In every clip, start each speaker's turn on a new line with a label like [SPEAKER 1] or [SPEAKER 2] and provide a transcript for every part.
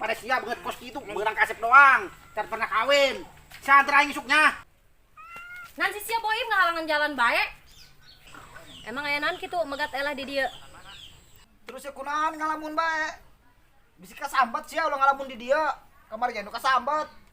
[SPEAKER 1] Daripada sia banget kos kitu, beurang kasep doang. Can pernah kawin. Santer aing isuknya.
[SPEAKER 2] Nan si sia Boim ngahalangan jalan bae. Emang aya naon kitu megat elah di dieu?
[SPEAKER 3] Terus ya kunaon ngalamun bae. Bisi kasambat sia ulah ngalamun di dieu. Kamari ge nu kasambat.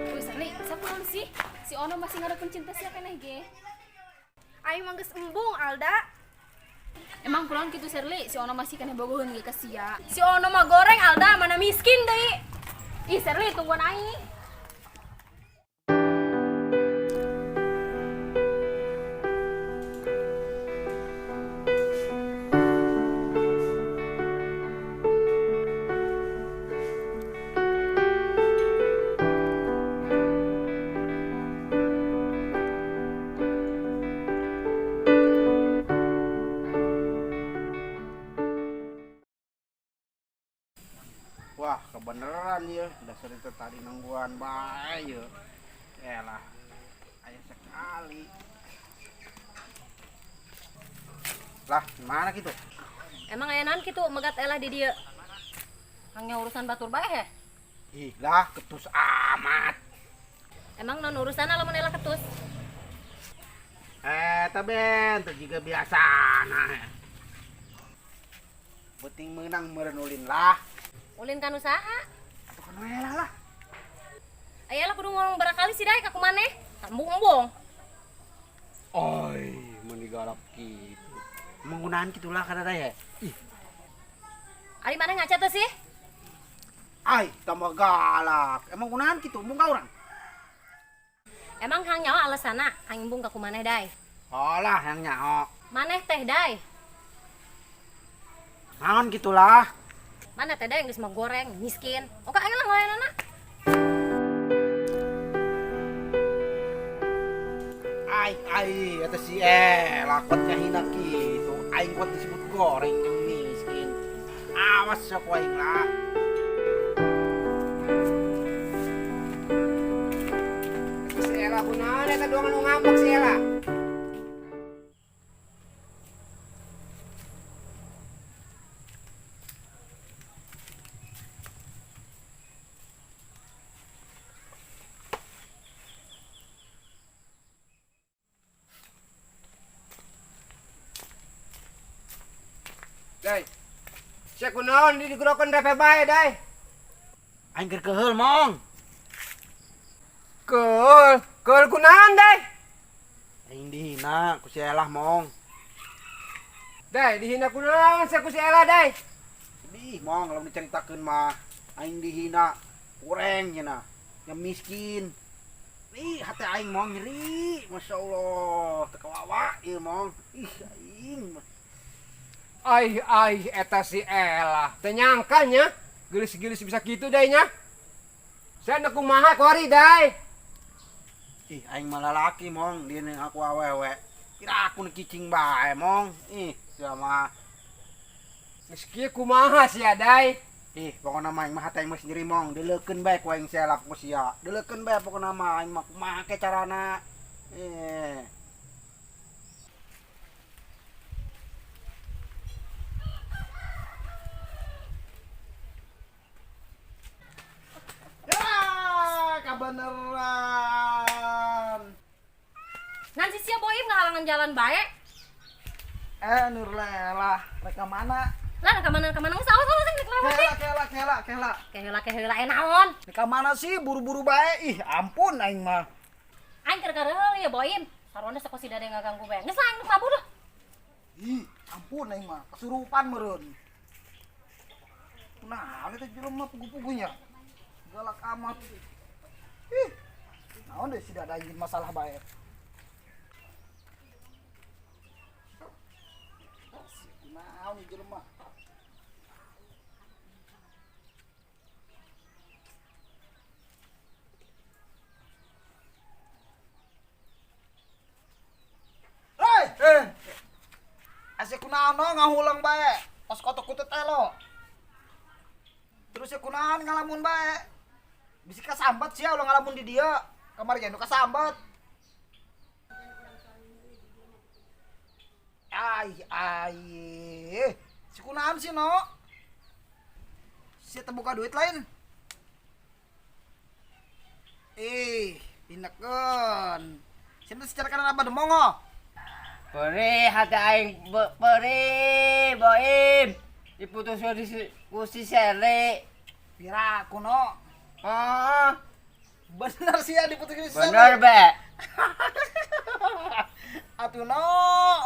[SPEAKER 4] Wih, Serli, siapa sih? Si Ono masih ngarepin cinta siapa nih, ge?
[SPEAKER 5] Aing mah geus embung Alda.
[SPEAKER 4] Emang pulang gitu Serli, si Ono masih kena bogoheun ge ka sia.
[SPEAKER 2] Si Ono mah goreng Alda, mana miskin deui.
[SPEAKER 4] Ih, Serli, tungguan aing.
[SPEAKER 1] Wah, kebeneran ya. Dasar itu tadi nungguan bae ya. Elah. Aya sekali. Lah, gimana gitu?
[SPEAKER 2] Emang aya naon kitu megat elah di dieu? Hangnya urusan batur bae heh.
[SPEAKER 1] Ih, lah ketus amat.
[SPEAKER 2] Emang non urusan lamun elah ketus?
[SPEAKER 1] Taben, teu jiga biasa nah. Penting menang meureun ulin lah.
[SPEAKER 2] Ulin kan usaha.
[SPEAKER 1] Atuh kan elah lah.
[SPEAKER 2] Aya lah kudu ngomong barakali sih dae ka kumaneh. Tambung-embung.
[SPEAKER 1] Oi, mun digalak kitu. Menggunaan gitulah kada ya. Ih,
[SPEAKER 2] Ari maneh ngaca teh sih?
[SPEAKER 1] ai tambah galak. Emang gunaan kitu embung ka urang?
[SPEAKER 2] Emang hang nyawa alasana hang embung ka kumaneh dae.
[SPEAKER 1] Alah, yang nyaho.
[SPEAKER 2] Maneh teh dae.
[SPEAKER 1] Naon gitulah.
[SPEAKER 2] Mana teh dae geus mah goreng, miskin. Oke aing lah ngalayanana.
[SPEAKER 1] Ai ai eta si lakotnya hina kitu. Aing kuat disebut goreng jeung miskin. Awas sok aing lah.
[SPEAKER 6] Si Ella kunaon eta doang nu ngambek si Ella. Dai. Sia kunaon di digerokan repe bae, Dai.
[SPEAKER 1] Aing keur keheul, Mong.
[SPEAKER 6] Keheul, keheul kunaon, Dai?
[SPEAKER 1] Aing dihina ku si Elah, Mong.
[SPEAKER 6] Dai, dihina kunaon sia ku si Elah, Dai?
[SPEAKER 1] Sedih, Mong, lamun diceritakeun mah. Aing dihina kureng cenah. Yang miskin. Ih, hati aing Mong nyeri. Masya Allah, teu kawawa ieu, Mong. Ih, aing.
[SPEAKER 6] Ai ai eta si Ella. Teu nyangka nya, geulis-geulis bisa kitu Dai nya. Saya nu kumaha kuari, Dai?
[SPEAKER 1] Ih, aing mah lalaki, Mong, dia nih aku awewe. Kira aku nih kicing bae, Mong. Ih, sia mah.
[SPEAKER 6] Geus kieu kumaha sia, Dai?
[SPEAKER 1] Ih, pokona mah aing mah hate aing mah sendiri, Mong. Dileukeun bae ku aing sia ku sia. Dileukeun bae pokona mah aing mah kumaha ke carana. Ya, kebeneran.
[SPEAKER 2] Nan si sia Boim ngahalangan jalan bae.
[SPEAKER 3] Nur Lela, rek ka mana?
[SPEAKER 2] Lah, rek ka mana, rek ka mana? Geus awas, awas, rek lewat,
[SPEAKER 3] Kela, kela, kela, kela.
[SPEAKER 2] Kehela, kehela, naon?
[SPEAKER 3] Rek ka mana sih buru-buru bae? Ih, ampun aing mah.
[SPEAKER 2] Aing keur kareul ya Boim. Sarwana sok si dade ngaganggu bae. Geus aing mabur lah.
[SPEAKER 3] Ih, ampun aing mah, kesurupan meureun. Nah, eta jelema pugu-pugunya. Galak amat. Ih, naon deh si dada ingin masalah bae. Naon jelema. Kunaon ngahulang bae? Pas kotok kutut elo. Terus ya kunaon ngalamun bae? Bisi kasambat sia ulah ngalamun di dia. Kamari ge nu kasambat. Ai ai. Si kunaon sih no? Sia terbuka duit lain. Eh, ineken. Sia secara kanan apa demong ho?
[SPEAKER 7] Perih hati aing perih Boim. Diputus ku si Sele.
[SPEAKER 3] Pira kuno.
[SPEAKER 7] Oh,
[SPEAKER 3] Bener sih ya diputusin si Sele.
[SPEAKER 7] bener be.
[SPEAKER 3] Atuh no,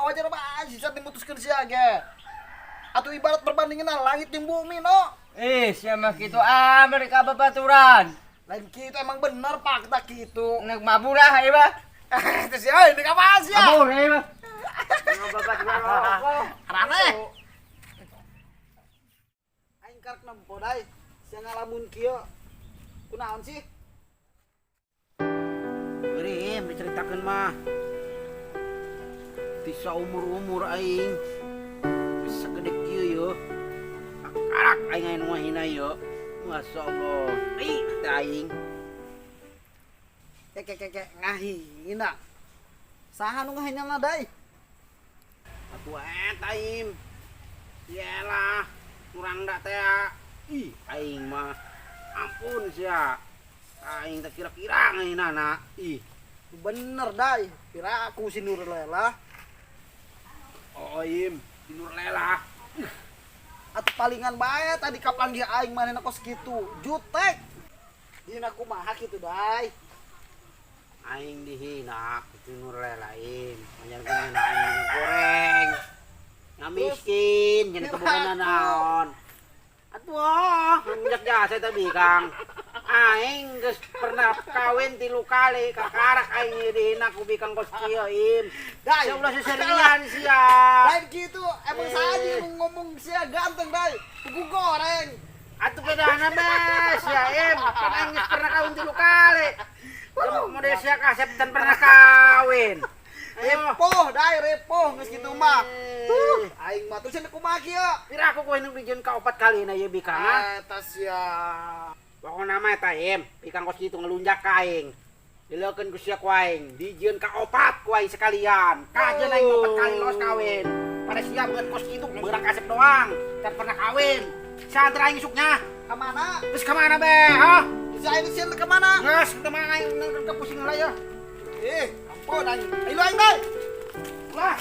[SPEAKER 3] wajar bae sih dimutuskeun sia ge. Atuh ibarat perbandingan langit jeung bumi no.
[SPEAKER 7] Ih, siapa gitu ah mereka babaturan.
[SPEAKER 3] Lain kitu emang bener fakta kitu.
[SPEAKER 7] Nek mabur ah ieu mah.
[SPEAKER 3] Itu sih, ini kapan sih ya?
[SPEAKER 7] Mabur ieu mah.
[SPEAKER 3] Aneh. Aing karek nempo dai, sia ngalamun kieu. Kunaon sih?
[SPEAKER 1] Beureum diceritakeun mah. Ti saumur-umur aing bisa gede kieu yo. Karak aing aya nu ngahina yo. Masya Allah. Ih, teh aing.
[SPEAKER 3] Kek kek kek ngahina. Saha nu ngahina na dai?
[SPEAKER 1] Atuh eta aing. Yelah, kurang dak teh. Ih, aing mah. Ampun sia. Aing teh kira-kira ngahina na. Ih,
[SPEAKER 3] Bener dai, pira aku si Nur Lela.
[SPEAKER 1] Oh im, si Nur Lela.
[SPEAKER 3] Atuh palingan bae tadi kapanggih aing manehna kos kitu. Jutek. Dina kumaha kitu dai?
[SPEAKER 1] Aing dihina ku Nur Lela im. Manjarkeun aing minyak goreng. Nga miskin, nya kaboga naon. Atuh, oh, njak jasa tadi Kang. Aing geus pernah kawin 3 kali, kakarak aing dihina ku bikang kos kieu im.
[SPEAKER 3] Dai.
[SPEAKER 1] Sia ulah seserian sia.
[SPEAKER 3] Lain gitu, emang saja ngomong sia ganteng dai. Pugu goreng.
[SPEAKER 1] Atuh bedana be sia im, kan aing geus pernah kawin 3 kali. Model sia kasep dan pernah kawin. Ayo.
[SPEAKER 3] Repoh dai, repoh geus kitu mah. Aing mah terus kumaha kieu?
[SPEAKER 1] Pira aku kowe nu dijieun ka 4 kali na ieu bikang.
[SPEAKER 3] Eta sia.
[SPEAKER 1] Pokona mah eta im, bikang kos kitu ngelunjak ka aing. Dileukeun ku sia ku aing, dijieun ka 4 ku aing sekalian. Kajeun aing 4 kali los kawin. Pada sia beungeut kos kitu beurak kasep doang, can pernah kawin. Santri aing isuknya.
[SPEAKER 3] Ka mana?
[SPEAKER 1] Geus ka mana be, ha?
[SPEAKER 3] Si aing sieun ka mana?
[SPEAKER 1] Geus, teu mah aing ke pusing heula ya.
[SPEAKER 3] Eh, ampun aing. Ayo aing dai.
[SPEAKER 1] Lah.